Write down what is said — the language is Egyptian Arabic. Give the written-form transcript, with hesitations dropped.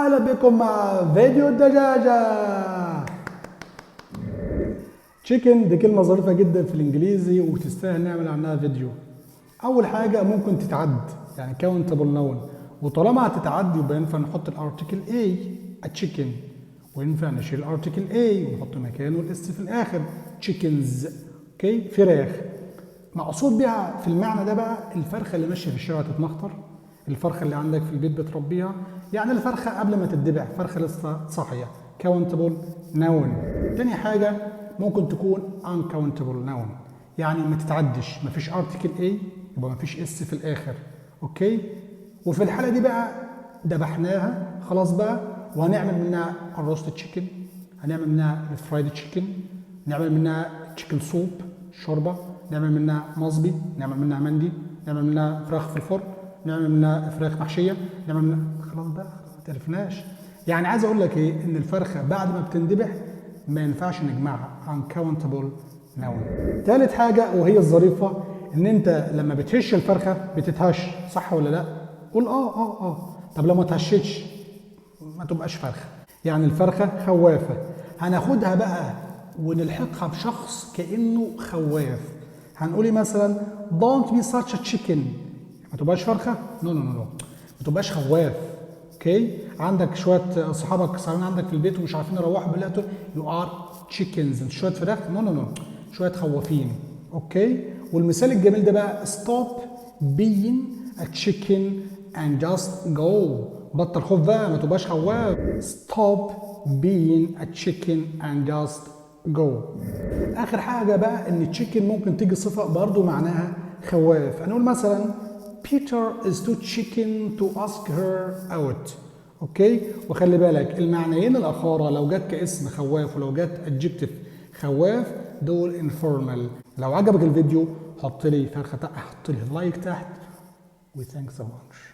اهلا بكم مع فيديو الدجاجة. chicken دي كلمة ظريفة جدا في الانجليزي وتستاهل نعمل عنها فيديو. اول حاجة ممكن تتعد، يعني countable noun، وطالما هتتعد يبقى ينفع نحط ال article a، a chicken، وينفع نشيل ال article a ونحط مكانه ال s في الاخر، chickens. okay، فراخ مقصود بيها في المعنى ده بقى الفرخه اللي ماشية في الشارع تتمخطر، الفرخه اللي عندك في البيت بتربيها، يعني الفرخه قبل ما تتذبح، فرخة لسه صاحيه، countable noun. تاني حاجة ممكن تكون uncountable noun، يعني ما تتعدش، ما فيش article a يبقى ما فيش s في الاخر. okay، وفي الحالة دي بقى ذبحناها خلاص بقى، وهنعمل منها ال roast chicken، هنعمل منها ال fried chicken، نعمل منها chicken soup شوربة، نعمل منها مصبي، نعمل منها مندي، نعمل منها فراخ في الفرن، نعمل منها فراخ محشيه، نعمل منها، خلاص بقى ما تعرفناش. يعني عايز اقول لك ايه، ان الفرخه بعد ما بتندبح ما ينفعش نجمعها، uncountable noun. ثالث حاجة وهي الظريفة، ان انت لما بتهش الفرخه بتتهش، صح ولا لا؟ قول اه اه اه. طب لو ما تهشتش ما تبقاش فرخة، يعني الفرخه خوافه. هناخدها بقى ونلحقها بشخص كانه خواف. هنقول مثلا don't be such a chicken، ما تبقاش فرخة، no no no no، ما تبقاش خواف. okay، عندك شوية اصحابك سهرانين عندك في البيت ومش عارفين يروحوا بالليل، تقول you are chickens، انت شوية فراخ، no no no، شوية خوافين. okay، والمثال الجميل ده بقى stop being a chicken and just go، بطل خوف بقى، ما تبقاش خواف، stop being a chicken and just go. اخر حاجة بقى ان chicken ممكن تيجي صفة برضو معناها خواف. هنقول مثلا Peter is too chicken to ask her out. okay، وخلي بالك المعنيين الاخاره لو جت كاسم خواف ولو جت adjective خواف دول informal. لو عجبك الفيديو حط لي فرخة تحت، حط لي like تحت، و thanks so much.